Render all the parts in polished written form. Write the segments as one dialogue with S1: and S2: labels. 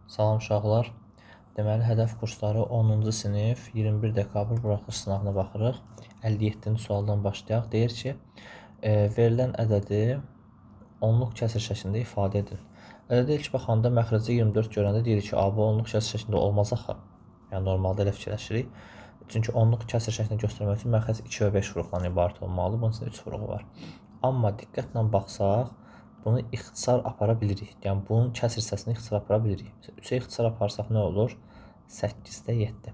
S1: Salam uşaqlar. Deməli, hədəf kursları 10-cu sinif 21 dekabr buraxılış sınavına baxırıq. 57-ci sualdan başlayaq. Deyir ki, verilən ədədi onluq kəsir şəklində ifadə edin. Ədədə ilk baxanda məxrəcə 24 görəndə deyirik ki, A, bu onluq kəsir şəklində olmaz axı. Yəni, normalda elə fikirləşirik. Çünki onluq kəsir şəklində göstərmək üçün məxrəc 2 və 5 vuruqdan ibarət olmalıdır. Bunun üçün 3 vuruğu var. Amma diqqətlə baxsaq, bunu ixtisar apara bilirik. Yəni, bunun kəsir hissəsini ixtisar apara bilirik. Məsələn, 3-ə ixtisar aparsaq nə olur? 8-də 7.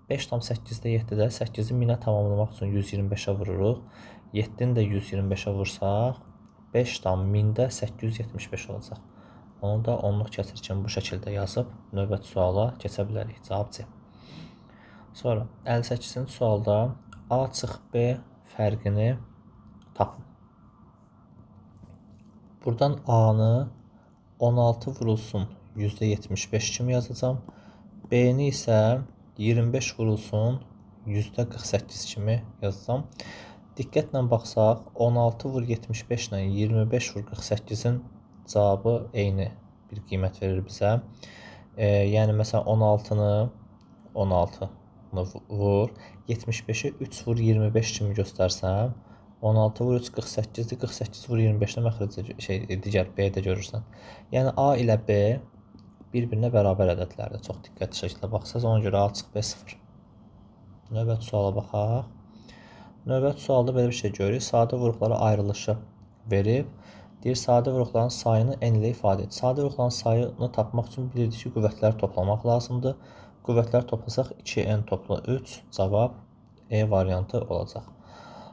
S1: 5,8-də 7-də 8-i minə tamamlamaq üçün 125-ə vururuq. 7-ni də 125-ə vursaq, 5,1000-də 875 olacaq. Onu da onluq kəsir kimi bu şəkildə yazıb növbəti suala keçə bilərik. Cavab C. Sonra 58-ci sualda A çıx B fərqini tapın. Buradan A-nı 16 vurulsun %75 kimi yazacağam. B-ni isə 25 vurulsun %48 kimi yazacağam. Diqqətlə baxsaq, 16 vur 75 ilə 25 vur 48-in cavabı eyni bir qiymət verir bizə. Yəni, məsələn, 16-nı vur, 75-i 3 vur 25 kimi göstərsəm, 16 vur 3 48-dir, 48 vur 25-də məxrəcə digər B-də görürsən. Yəni A ilə B bir-birinə bərabər ədədlərdir. Çox diqqətli şəkildə baxsaz, ona görə A çıx B 0. Növbəti suala baxaq. Növbəti sualda belə bir şey görürük. Sadə vuruqlara ayrılışı verib. Deyir, sadə vuruqların sayını n ilə ifadə et. Sadə vuruqların sayını tapmaq üçün bilirdik ki, qüvvətləri toplamaq lazımdır. Qüvvətləri toplasaq 2n topla 3, cavab E variantı olacaq.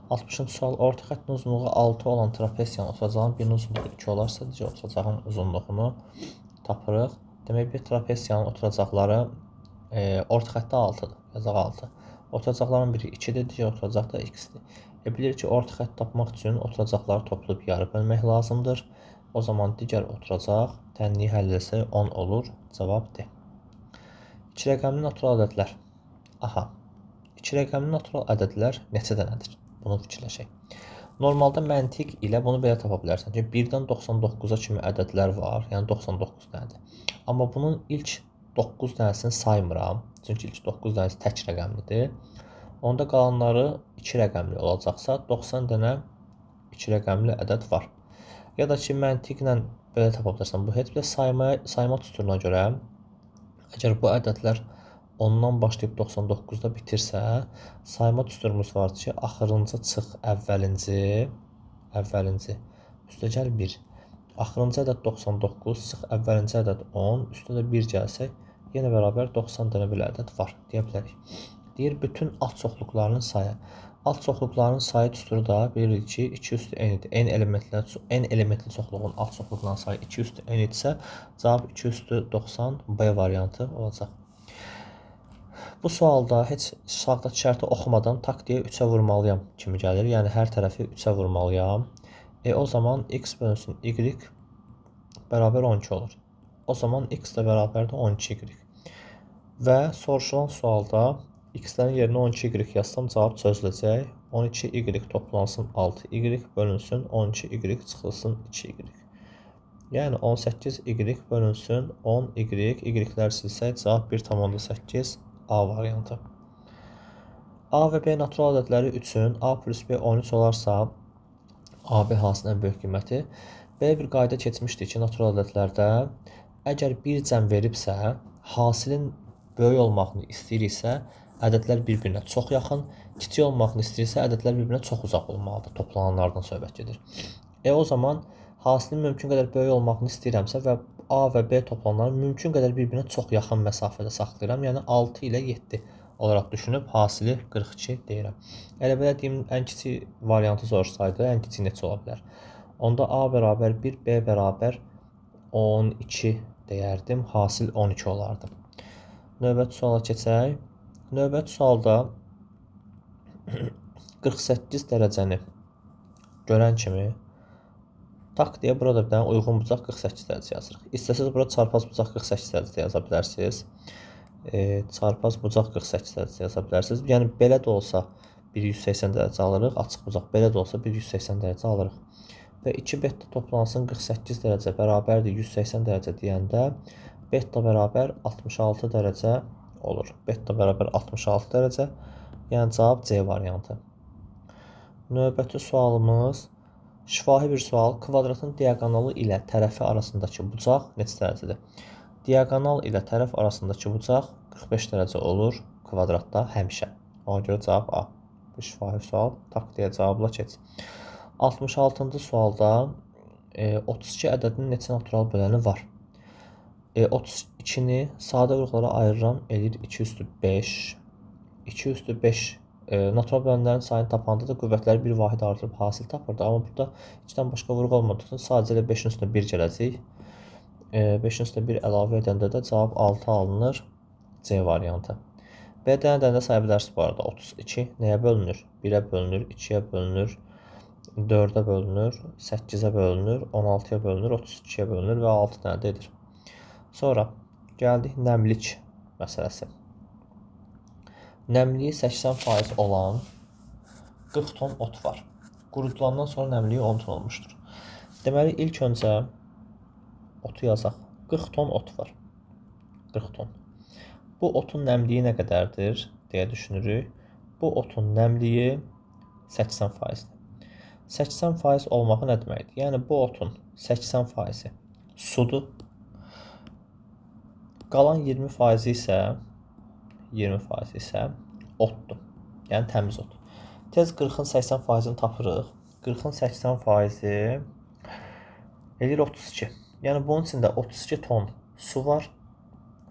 S1: 60-cı sual, orta xəttin uzunluğu 6 olan trapesiyanın oturacağın birinin uzunluğu 2 olarsa, digər oturacağın uzunluğunu tapırıq. Demək, bir trapesiyanın oturacaqları orta xəttdə 6-dır, yazaq 6. Oturacaqların biri 2-dir, digər oturacaq da x-dir. Bilirik ki, orta xətt tapmaq üçün oturacaqları toplayıb yarı bölmək lazımdır. O zaman digər oturacaq tənliyi həll etsək 10 olur. Cavab D. İki rəqəmli natural ədədlər. Aha, iki rəqəmli natural ədədlər neçə dənədir? Bunu fikirləşək. Normalda məntiq ilə bunu belə tapa bilərsən ki, 1-dən 99-a kimi ədədlər var, yəni 99 dənədir. Amma bunun ilk 9 dənəsini saymıram, çünki ilk 9 dənəsi tək rəqəmlidir. Onda qalanları 2 rəqəmli olacaqsa, 90 dənə 2 rəqəmli ədəd var. Ya da ki, məntiqlə belə tapa bilərsən. Bu heç bir sayma düsturuna görə, əgər bu ədədlər ondan başlayıb 99-da bitirsə, sayma düsturumuz var ki, axırıncı çıx əvvəlinci, üstəgəl 1. Axırıncı ədəd 99, çıx əvvəlinci ədəd 10, üstə də 1 gəlsək, yenə bərabər 90 dənə belə ədəd var deyə bilərik. Deyir, bütün alt çoxluqlarının sayı. Alt çoxluqların sayı düsturu da bilirik ki, 2 üstü n idi. N elementli çoxluğun alt çoxluqlarının sayı 2 üstü n idisə, cavab 2 üstü 90 B variantı olacaq. Bu sualda heç sağdakı şərti oxumadan tak deyə 3-ə vurmalıyam kimi gəlir. Yəni, hər tərəfi 3-ə vurmalıyam. O zaman x bölünsün y bərabər 12 olur. O zaman x də bərabərdir 12y. Və soruşulan sualda x-lərin yerinə 12y yazsam cavab çözüləcək. 12y toplansın 6y bölünsün 12y çıxılsın 2y. Yəni 18y bölünsün 10y, y-lər silsək cavab 1,8 A variantı. A və B natural ədədləri üçün A plus B 13 olarsa, AB hansının ən böyük qiyməti? Belə bir qayda keçmişdik ki, natural ədədlərdə əgər bir cəm veribsə, hasilin böyük olmağını istəyiriksə, ədədlər bir-birinə çox yaxın, kiçik olmağını istəyirsə, ədədlər bir-birinə çox uzaq olmalıdır. Toplananlardan söhbət gedir. O zaman hasilin mümkün qədər böyük olmağını istəyirəmsə və A və B toplananları mümkün qədər bir-birinə çox yaxın məsafədə saxlayıram. Yəni 6 ilə 7 olaraq düşünüb hasili 42 deyirəm. Elə belə deyim, ən kiçik variantı soruşsaydı, ən kiçik neçə ola bilər? Onda A bərabər 1, B bərabər 12 deyərdim. Hasil 12 olardı. Növbəti suala keçək. Növbəti sualda 48 dərəcəni görən kimi tak deyə burada bir dənə uyğun bucaq 48 dərəcə yazırıq. İstəsəz bura çarpaz bucaq 48 dərəcə yaza bilərsiniz. Çarpaz bucaq 48 dərəcə yaza bilərsiniz. Yəni belə də olsa 180 dərəcə alırıq, açıq bucaq belə də olsa 180 dərəcə alırıq. Və 2 beta toplansın 48 dərəcə bərabərdir 180 dərəcə deyəndə Beta bərabər 66 dərəcə olur. Beta bərabər 66 dərəcə. Yəni cavab C variantı. Növbəti sualımız şifahi bir sual. Kvadratın diaqonalı ilə tərəfi arasındakı bucaq neçə dərəcədir? Diaqonal ilə tərəf arasındakı bucaq 45 dərəcə olur kvadratda həmişə. Ona görə cavab A. Bu şifahi sual. Tak deyə cavabla keç. 66-cı sualda 32 ədədinin neçə natural böləni var? 32-ni sadə vurğulara ayırıram. Eləyir 2 üstü 5. 2 üstü 5 natural bölənlərin sayını tapanda da qüvvətləri bir vahid artırıb hasil tapırdı. Amma burada 2-dən başqa vurğu olmadığı üçün sadəcə elə 5-in üstünə 1 gələcək. 5-in üstünə 1 əlavə edəndə də cavab 6 alınır. C variantı. B dənə-dənə saya bilərsiniz bu arada. 32 nəyə bölünür? 1-ə bölünür, 2-yə bölünür, 4-ə bölünür, 8-ə bölünür, 16-ya bölünür, 32-yə bölünür və 6 dənə də edir. Sonra gəldik nəmlik məsələsi. Nəmliyi 80% olan 40 ton ot var. Qurudulandan sonra nəmliyi 10 ton olmuşdur. Deməli, ilk öncə otu yazaq. 40 ton ot var. 40 ton. Bu otun nəmliyi nə qədərdir deyə düşünürük. Bu otun nəmliyi 80%-dir. 80% olmağı nə deməkdir? Yəni, bu otun 80%-i sudur. Qalan 20% isə 20% isə otdur. Yəni, təmiz ot. Tez 40-ın 80%-ni tapırıq. 40-ın 80%-i eləyir 32. Yəni, bunun içində 32 ton su var.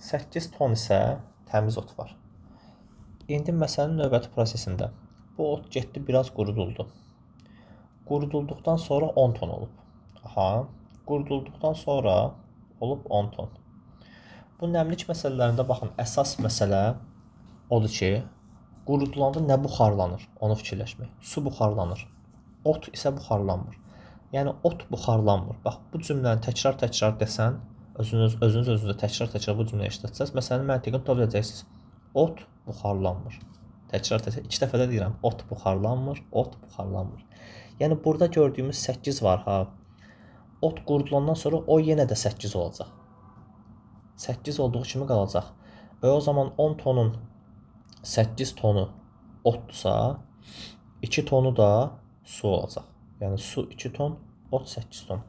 S1: 8 ton isə təmiz ot var. İndi məsələnin növbəti prosesində bu ot getdi, biraz quruduldu. Qurudulduqdan sonra 10 ton olub. Aha, qurudulduqdan sonra olub 10 ton. Bu nəmlik məsələlərində baxın, əsas məsələ odur ki, qurudulanda nə buxarlanır, onu fikirləşmək. Su buxarlanır, ot isə buxarlanmır. Yəni, ot buxarlanmır. Bax, bu cümləni təkrar-təkrar desən, özünüz özünüzə təkrar-təkrar bu cümləni işlətsəz, məsələnin məntiqini tuta biləcəksiniz. Ot buxarlanmır. Təkrar-təkrar, 2 dəfə də deyirəm, ot buxarlanmır, ot buxarlanmır. Yəni, burada gördüyümüz 8 var ha. Ot qurudulandan sonra o yenə də 8 olacaq. 8 olduğu kimi qalacaq. Və o zaman 10 tonun 8 tonu otdursa, 2 tonu da su olacaq. Yəni, su 2 ton, ot 8 ton.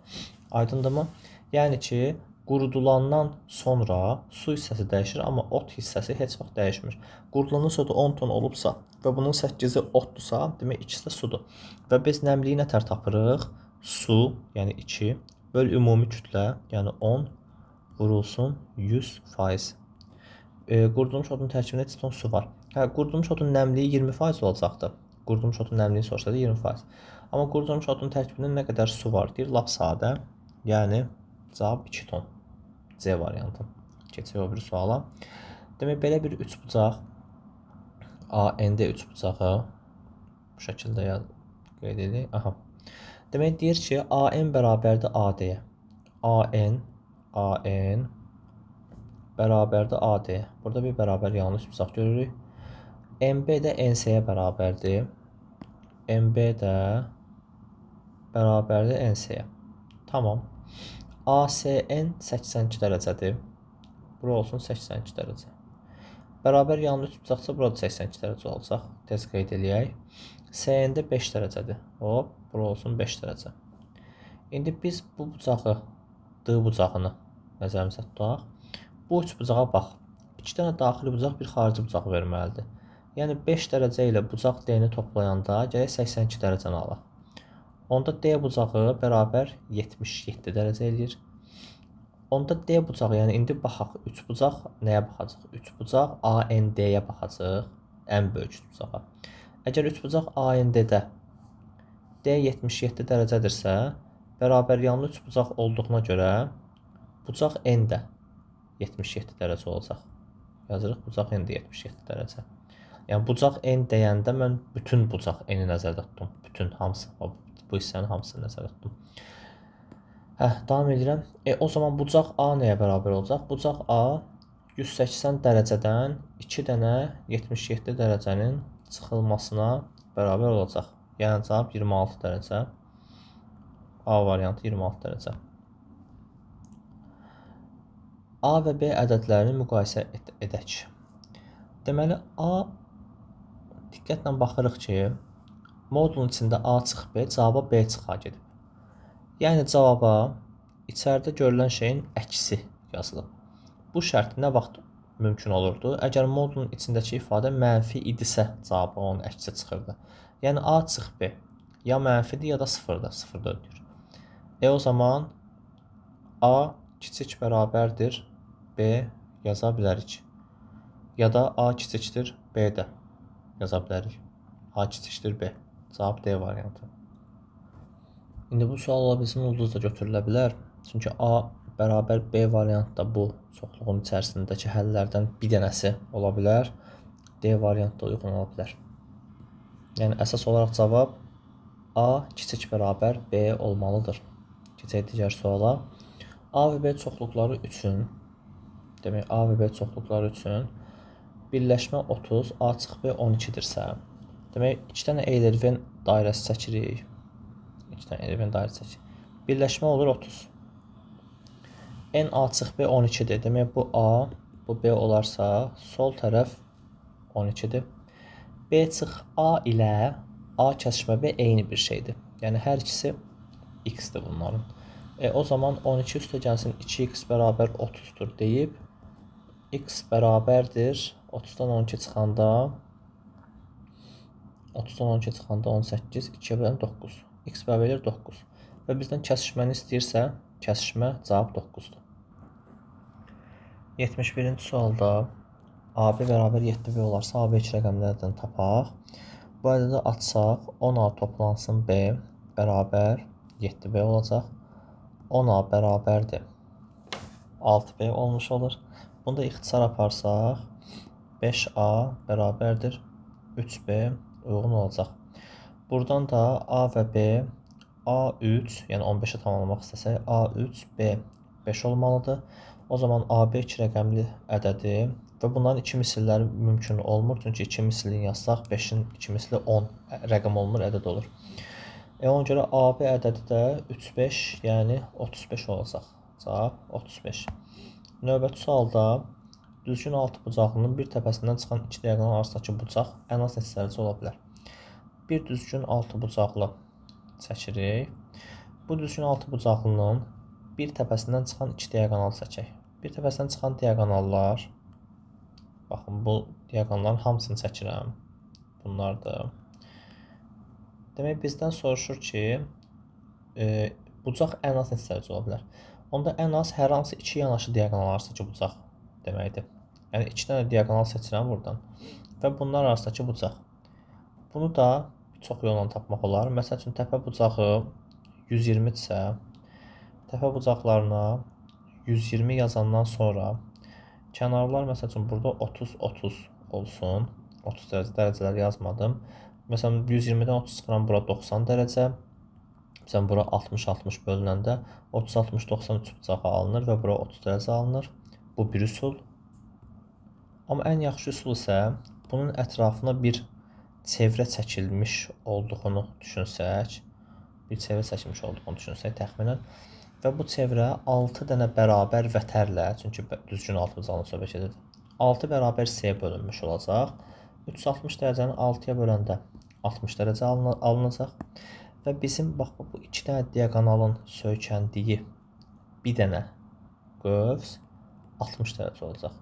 S1: Aydındırmı? Yəni ki, qurudulandan sonra su hissəsi dəyişir, amma ot hissəsi heç vaxt dəyişmir. Qurudulandan sonra da 10 ton olubsa və bunun 8-i otdursa, demək ikisi də sudur. Və biz nəmliyi nə tər tapırıq? Su, yəni 2, böl ümumi kütlə, yəni 10 vurulsun 100%. Qurudulmuş otun tərkibində neçə ton su var? Hə, qurudulmuş otun nəmliyi 20% olacaqdır. Qurudulmuş otun nəmliyi soruşsa da 20%. Amma qurudulmuş otun tərkibində nə qədər su var? Deyir, lap sadə. Yəni, cavab 2 ton. C variantı. Keçək o bir suala. Demək, belə bir üçbucaq AND üçbucağı bu şəkildə qeyd edirik. Aha. Demək, deyir ki, AN bərabərdir AD-yə. AN bərabərdir AD-yə. Burada bir bərabər yanlı üçbucaq görürük. MB də NC-yə bərabərdir. MB də bərabərdir NC-yə. Tamam. ASN 82 dərəcədir. Bura olsun 82 dərəcə. Bərabər yanlı üçbucaqsa burada 82 dərəcə olacaq. Tez qeyd eləyək. SN-də 5 dərəcədir. Hop, bura olsun 5 dərəcə. İndi biz bu bucağı, D bucağını nəzərimizə tutaq. Bu üç bucağa bax. 2 dənə daxili bucaq, bir xarici bucaq verməlidir. Yəni 5 dərəcə ilə bucaq D-ni toplayanda gərək 82 dərəcəni alaq. Onda D bucağı bərabər 77 dərəcə eləyir. Onda D bucağı, yəni indi baxaq, 3 bucaq nəyə baxacaq? 3 bucaq AND-yə baxacaq, ən böyük 3 bucağa. Əgər 3 bucaq AND-də D 77 dərəcədirsə, bərabər yanlı 3 bucaq olduğuna görə bucaq N-də 77 dərəcə olacaq. Yazırıq, bucaq N-də 77 dərəcə. Yəni, bucaq N deyəndə mən bütün bucaq N-i nəzərdə tutdum. Bütün, hamısı. Bu hissənin hamısını nəzərdə tutdum. Hə, davam edirəm. O zaman bucaq A nəyə bərabər olacaq? Bucaq A 180 dərəcədən 2 dənə 77 dərəcənin çıxılmasına bərabər olacaq. Yəni, cavab 26 dərəcə. A variantı 26 dərəcə. A və B ədədlərini müqayisə edək. Deməli, A, diqqətlə baxırıq ki, modulun içində A çıx B, cavaba B çıx A gedib. Yəni, cavaba içəridə görülən şeyin əksi yazılıb. Bu şərt nə vaxt mümkün olurdu? Əgər modulun içindəki ifadə mənfi idisə, cavaba onun əksi çıxırdı. Yəni, A çıx B ya mənfidir, ya da sıfırdır, sıfırda ödəyir. O zaman A kiçik bərabərdir B yaza bilərik. Ya da A kiçikdir B də yaza bilərik. A kiçikdir B. Cavab D variantı. İndi bu sual ola bilsin ulduz da götürülə bilər. Çünki A bərabər B variantı da bu çoxluğun içərisindəki həllərdən bir dənəsi ola bilər. D variantı da uyğun ola bilər. Yəni, əsas olaraq cavab A kiçik bərabər B olmalıdır. Keçək digər suala. A və B çoxluqları üçün, demək A və B çoxluqları üçün birləşmə 30, A çıx B 12-dirsə, demək 2 dənə Euler-Venn dairəsi çəkirik. 2 dənə Euler-Venn dairəsi çəkirik. Birləşmə olur 30. N A çıx B 12-dir. Demək bu A, bu B olarsa sol tərəf 12-dir. B çıx A ilə A kəsişmə B eyni bir şeydir. Yəni hər ikisi x-dir bunların. O zaman 12 üstə gəlsin 2x bərabər 30-dur deyib x bərabərdir 30-dan 12 çıxanda 30-dan 12 çıxanda 18, 2-yə bölən 9. X bərabər 9. Və bizdən kəsişməni istəyirsə, kəsişmə cavab 9-dur. 71-ci sualda AB bərabər 7B olarsa, AB iki rəqəmlərdən tapaq. Bu ədədi açsaq, 10A toplansın B bərabər 7B olacaq. 10A bərabərdir 6B olmuş olur. Bunu da ixtisar aparsaq, 5A bərabərdir 3B uyğun olacaq. Buradan da A və B, A3, yəni 15-ə tamamlamaq istəsək, A3, B 5 olmalıdır. O zaman AB iki rəqəmli ədədi və bunların iki misilləri mümkün olmur. Çünki iki mislini yazsaq, 5-in iki misli 10 rəqəm olmur, ədəd olur. Ona görə AB ədədi də 3, 5, yəni 35 olacaq. Cavab 35. Növbəti sualda düzgün altı bucaqlının bir təpəsindən çıxan iki diaqonal arasındakı bucaq ən az neçə dərəcə ola bilər? Bir düzgün altı bucaqlı çəkirik. Bu düzgün altı bucaqlının bir təpəsindən çıxan iki diaqonal çəkək. Bir təpəsindən çıxan diaqonallar, baxın bu diaqonalların hamısını çəkirəm. Bunlardır. Demək bizdən soruşur ki, bucaq ən az neçə dərəcə ola bilər? Onda ən az hər hansı iki yanaşı diaqonal arasındakı bucaq deməkdir. Yəni iki dənə diaqonal seçirəm buradan və bunlar arasındakı bucaq. Bunu da çox yolla tapmaq olar. Məsəl üçün təpə bucağı 120-dirsə, təpə bucaqlarına 120 yazandan sonra kənarlar məsəl üçün burada 30-30 olsun. 30 dərəcə, dərəcələr yazmadım. Məsələn 120-dən 30 çıxıram, bura 90 dərəcə. Məsələn bura 60-60 bölünəndə 30-60-93 bucağı alınır və bura 30 dərəcə alınır. Bu bir üsul. Amma ən yaxşı üsul isə bunun ətrafına bir çevrə çəkilmiş olduğunu düşünsək, bir çevrə çəkilmiş olduğunu düşünsək təxminən və bu çevrə 6 dənə bərabər vətərlə, çünki düzgün altı bucaqlı söhbət gedir, 6 bərabər C bölünmüş olacaq. 360 dərəcəni 6-ya böləndə 60 dərəcə alınacaq və bizim bax bu iki dənə diaqonalın söykəndiyi bir dənə qövs 60 dərəcə olacaq.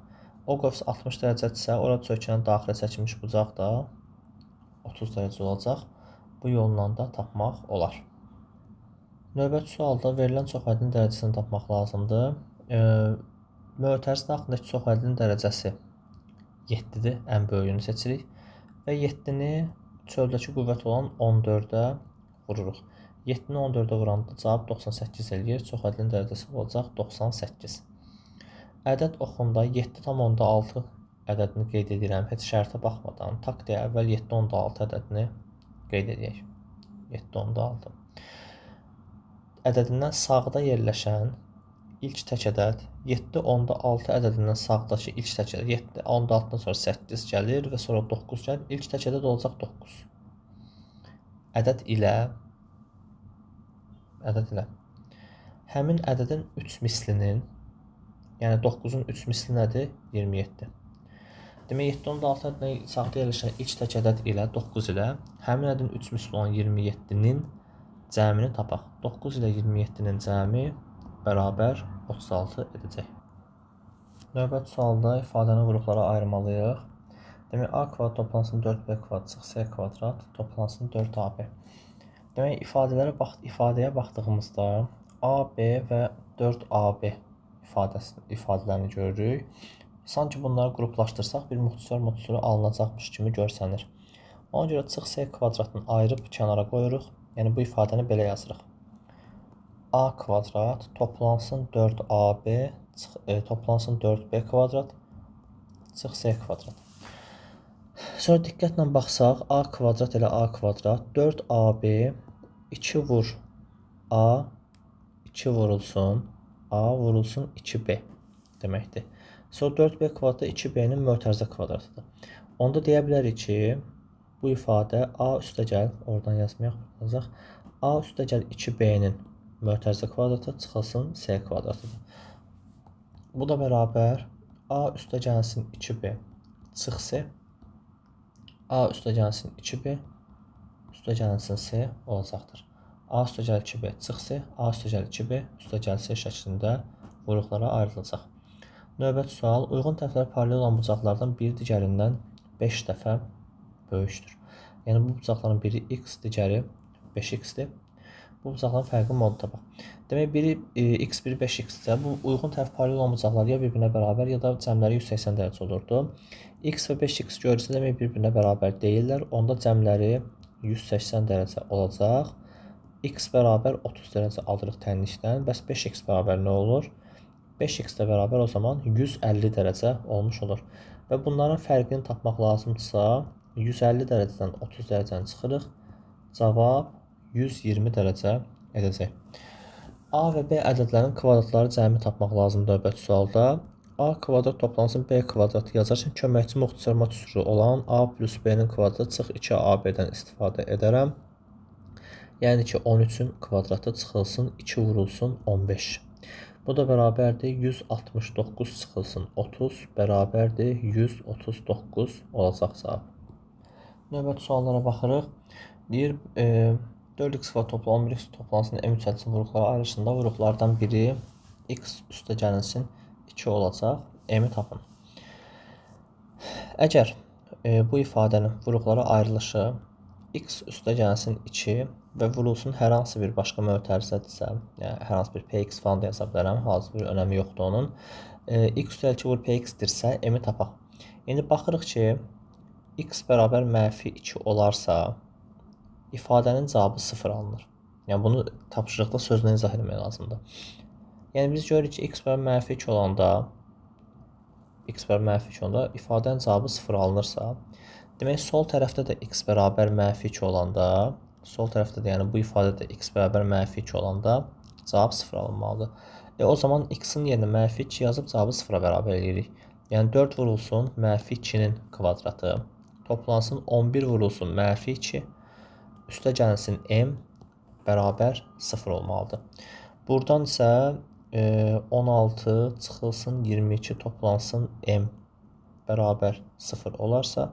S1: O qövs 60 dərəcədirsə, orada söykənən daxilə çəkilmiş bucaq da 30 dərəcə olacaq. Bu yolla da tapmaq olar. Növbəti sualda verilən çoxədlinin dərəcəsini tapmaq lazımdır. Mötərizə daxilindəki çoxədlinin dərəcəsi 7-dir. Ən böyüyünü seçirik. Və 7-ni çöldəki qüvvət olan 14-ə vururuq. 7-ni 14-ə vuranda cavab 98 eləyir. Çoxədlinin dərəcəsi olacaq 98. Ədəd oxunda 7,6 ədədini qeyd edirəm. Heç şərtə baxmadan. Tak deyə əvvəl 7,6 ədədini qeyd edək. 7,6 ədədindən sağda yerləşən ilk tək ədəd 7,6 ədədindən sağdakı ilk tək ədəd 7,6-dan sonra 8 gəlir və sonra 9 gəlir. İlk tək ədəd olacaq 9. Ədəd ilə həmin ədədin 3 mislinin, Yəni 9-un 3 misli nədir? 27. Demək 7.6 ədədinə sağda yerləşən ilk tək ədəd ilə 9 ilə həmin ədədin 3 misli olan 27-nin cəmini tapaq. 9 ilə 27-nin cəmi bərabər 36 edəcək. Növbəti sualda ifadəni vuruqlara ayırmalıyıq. Demək A kvadrat toplansın 4B kvadrat çıx C kvadrat toplansın 4AB. Demək ifadəyə baxdığımızda A, B və 4AB ifadələrini görürük. Sanki bunları qruplaşdırsaq bir müxtəsər müxtəsəri alınacaqmış kimi görsənir. Ona görə çıx C kvadratını ayırıb kənara qoyuruq. Yəni bu ifadəni belə yazırıq. A kvadrat toplansın 4AB toplansın 4B kvadrat çıx C kvadrat. Sonra diqqətlə baxsaq A kvadrat ilə A kvadrat 4AB 2 vur A 2 vurulsun A vurulsun 2B deməkdir. Sonra 4B kvadratı 2B-nin mötərizə kvadratıdır. Onda deyə bilərik ki, bu ifadə A üstəgəl, oradan yazmayaq, yazaq. A üstəgəl 2B-nin mötərizə kvadratı çıxılsın C kvadratıdır. Bu da bərabər A üstəgəlsin 2B çıx C, A üstəgəlsin 2B üstəgəlsin C olacaqdır. A üstəgəl 2B çıx C, A üstəgəl 2B üstəgəl C şəklində vuruqlara ayrılacaq. Növbəti sual, uyğun tərəfləri paralel olan bucaqlardan biri digərindən 5 dəfə böyükdür. Yəni bu bucaqların biri x, digəri 5x-dir. Bu bucaqların fərqi modda tapaq. Demək biri x, biri 5x-dirsə, bu uyğun tərəf paralel olan bucaqlar ya bir-birinə bərabər, ya da cəmləri 180 dərəcə olurdu. X və 5x görürsə, demək bir-birinə bərabər deyirlər. Onda cəmləri 180 dərəcə olacaq. X bərabər 30 dərəcə alırıq tənlikdən. Bəs 5x bərabər nə olur? 5x də bərabər o zaman 150 dərəcə olmuş olur. Və bunların fərqini tapmaq lazımdırsa, 150 dərəcədən 30 dərəcəni çıxırıq. Cavab 120 dərəcə edəcək. A və B ədədlərinin kvadratları cəmi tapmaq lazımdır növbəti sualda. A kvadrat toplansın B kvadratı yazarkən köməkçi müxtəsər matrisi olan A plus B-nin kvadratı çıx 2AB-dən istifadə edərəm. Yəni ki, 13-ün kvadratı çıxılsın 2 vurulsun 15. Bu da bərabərdir 169 çıxılsın 30 bərabərdir 139 olacaq cavab. Növbəti suallara baxırıq. Deyir 4x kvadrat toplam 11x toplansın m3 ədədinin vuruqları ayrılışında vuruqlardan biri x üstə gəlinsin 2 olacaq. M-i tapın. Əgər bu ifadənin vuruqlara ayrılışı x üstə gəlinsin 2 və vurulsun hər hansı bir başqa mötərizədirsə, yəni hər hansı bir px falan da yaza bilərəm, hansı bir önəmi yoxdur onun. X üstə 2 vur px-dirsə, m-i tapaq. İndi baxırıq ki, x bərabər mənfi 2 olarsa, ifadənin cavabı 0 alınır. Yəni bunu tapşırıqda sözlə izah etmək lazımdır. Yəni biz görürük ki, x bərabər mənfi 2 olanda, x bərabər mənfi 2 olanda ifadənin cavabı 0 alınırsa, demək sol tərəfdə də x bərabər mənfi 2 olanda, sol tərəfdə də, yəni bu ifadədə x bərabər mənfi 2 olanda cavab 0 alınmalıdır. O zaman x-in yerinə mənfi 2 yazıb cavabı 0-a bərabər eləyirik. Yəni 4 vurulsun mənfi 2-nin kvadratı, toplansın 11 vurulsun mənfi 2, üstə gəlinsin m bərabər 0 olmalıdır. Buradan isə 16 çıxılsın 22 toplansın m bərabər 0 olarsa,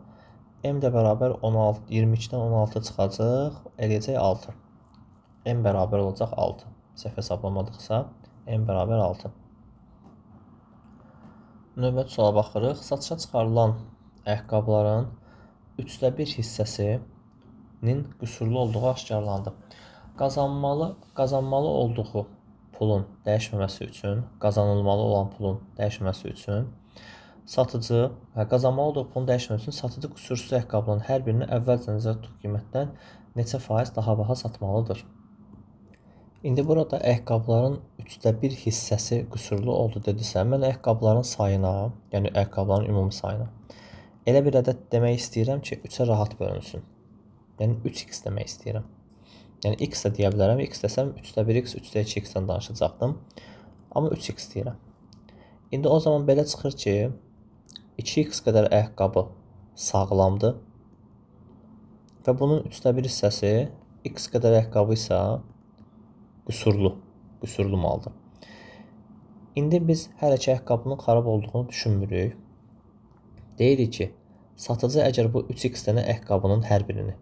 S1: m də bərabər 16, 22-dən 16 çıxacaq, eləyəcək 6. M bərabər olacaq 6. Səhv hesablamadıqsa, m bərabər 6. Növbəti suala baxırıq. Satışa çıxarılan ayaqqabıların 1/3 hissəsinin qüsurlu olduğu aşkarlandı. Qazanmalı olduğu pulun dəyişməməsi üçün, qazanılmalı olan pulun dəyişməməsi üçün satıcı, qazanmalı olduğu pulun dəyişməməsi üçün satıcı qüsursuz ayaqqabıların hər birini əvvəlcə nəzərdə tutduğu qiymətdən neçə faiz daha baha satmalıdır? İndi burada ayaqqabıların 1/3 hissəsi qüsurlu oldu dedisə, mən ayaqqabıların sayına, yəni ayaqqabıların ümumi sayına elə bir ədəd demək istəyirəm ki, 3-ə rahat bölünsün. Yəni 3x demək istəyirəm. Yəni x də deyə bilərəm. X desəm 1/3x, 2/3x-dən danışacaqdım. Amma 3x deyirəm. İndi o zaman belə çıxır ki, 2x qədər ayaqqabı sağlamdır və bunun 1/3 hissəsi x qədər ayaqqabı isə qüsurlu maldır. İndi biz hələ ki ayaqqabının xarab olduğunu düşünmürük. Deyirik ki, satıcı əgər bu 3x dənə ayaqqabının hər birini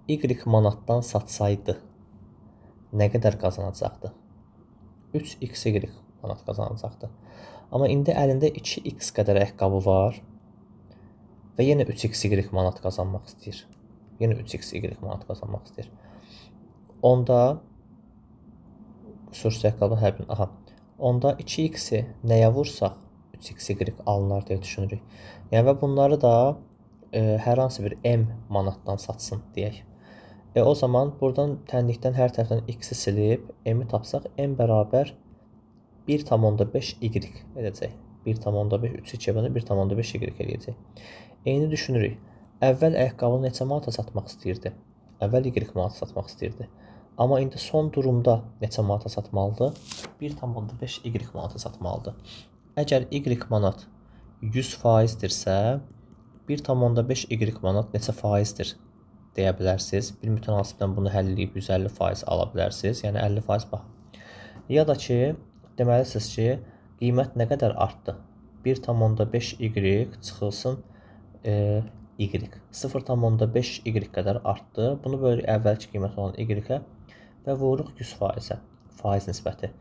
S1: Y manatdan satsaydı, nə qədər qazanacaqdı? 3xy manat qazanacaqdı. Amma indi əlində 2x qədər ayaqqabı var və yenə 3xy manat qazanmaq istəyir. Yenə 3xy manat qazanmaq istəyir. Onda qüsursuz ayaqqabının hər birini, aha. Onda 2x-i nəyə vursaq 3xy alınar deyə düşünürük. Yəni və bunları da hər hansı bir m manatdan satsın deyək. O zaman buradan tənlikdən hər tərəfdən x-i silib m-i tapsaq, m bərabər 1,5 y edəcək. 1,5, 3-ü 2-yə bölünür, 1,5 y eləyəcək. Eyni düşünürük. Əvvəl ayaqqabını neçə manata satmaq istəyirdi? Əvvəl y manata satmaq istəyirdi. Amma indi son durumda neçə manata satmalıdır? 1,5 y manata satmalıdır. Əgər y manat 100%dirsə, 1,5 y manat neçə faizdir deyə bilərsiniz. Bir mütənasibdən bunu həll edib 150% ala bilərsiniz. Yəni 50% bax. Ya da ki, deməlisiniz ki, qiymət nə qədər artdı? 1,5 y çıxılsın y. 0,5 y qədər artdı. Bunu bölürük əvvəlki qiymət olan y-ə və vururuq 100%-ə, faiz nisbəti.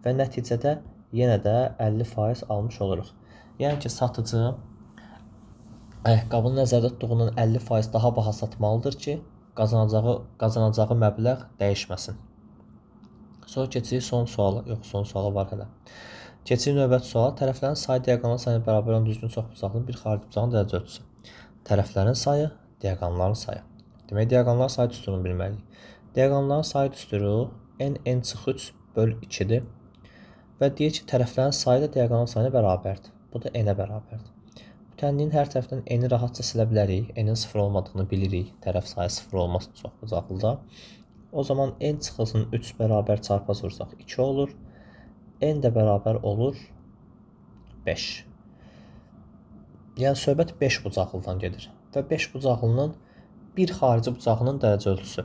S1: Və nəticədə yenə də 50% almış oluruq. Yəni ki, satıcı ayaqqabını nəzərdə tutduğundan 50% daha baha satmalıdır ki, qazanacağı məbləğ dəyişməsin. Sonra keçirik son suala. Yox, son suala var hələ. Keçirik növbəti suala. Tərəflərin sayı diaqonal sayına bərabər olan düzgün çoxbucaqlı bir xarici bucağın dərəcə ölçüsü. Tərəflərin sayı, diaqonalların sayı. Demək, diaqonalların sayı düsturunu bilməliyik. Diaqonalların sayı düsturu n, n çıx 3 böl 2-dir. Və deyir ki, tərəflərin sayı da diaqonal sayına bərabərdir. Bu da n-ə bərabərdir. Bu tənliyin hər tərəfdən n-i rahatca silə bilərik. N-in 0 olmadığını bilirik. Tərəf sayı 0 olmaz çoxbucaqlıda. O zaman n çıxılsın 3 bərabər çarpaz vursaq 2 olur. N də bərabər olur 5. Yəni söhbət 5 bucaqlıdan gedir. Və 5 bucaqlının bir xarici bucağının dərəcə ölçüsü.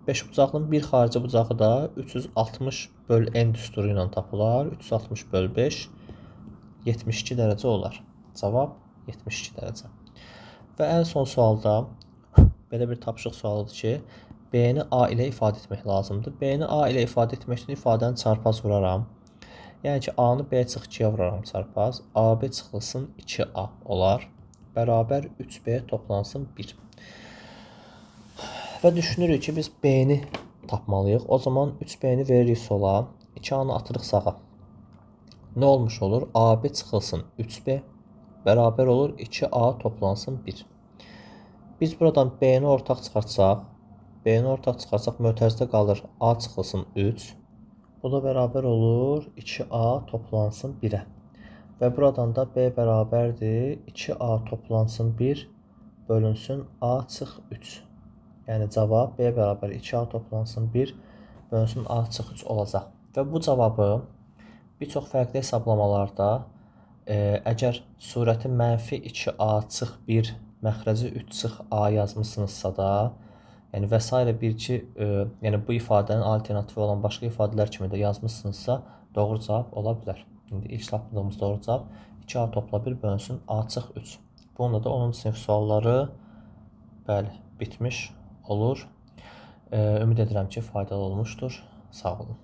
S1: 5 bucaqlının bir xarici bucağı da 360 böl n düsturu ilə tapılar. 360 böl 5 72 dərəcə olar. Cavab 72 dərəcə. Və ən son sualda belə bir tapşırıq sualıdır ki, B-ni A ilə ifadə etmək lazımdır. B-ni A ilə ifadə etmək üçün ifadəni çarpaz vuraram. Yəni ki, A-nı B çıx 2-yə vuraram çarpaz. AB çıxılsın 2A olar. Bərabər 3B toplansın 1. Və düşünürük ki, biz B-ni tapmalıyıq. O zaman 3B-ni veririk sola, 2A-nı atırıq sağa. Nə olmuş olur? AB çıxılsın 3B bərabər olur 2A toplansın 1. Biz buradan B-ni ortaq çıxartsaq, B-ni ortaq çıxarsaq mötərizdə qalır A çıxılsın 3. Bu da bərabər olur 2A toplansın 1-ə. Və buradan da B bərabərdir 2A toplansın 1 bölünsün A çıx 3. Yəni cavab B bərabər 2A toplansın 1 bölünsün A çıx 3 olacaq. Və bu cavabı bir çox fərqli hesablamalarda əgər surəti mənfi 2A çıx 1 məxrəci 3 çıx A yazmısınızsa da, yəni və sairə bir iki, yəni bu ifadənin alternativi olan başqa ifadələr kimi də yazmısınızsa, doğru cavab ola bilər. İndi ilk tapdığımız doğru cavab 2A topla 1 bölünsün A çıx 3. Bununla da 10-cu sinif sualları bəli, bitmiş olur. Ümid edirəm ki, faydalı olmuşdur. Sağ olun.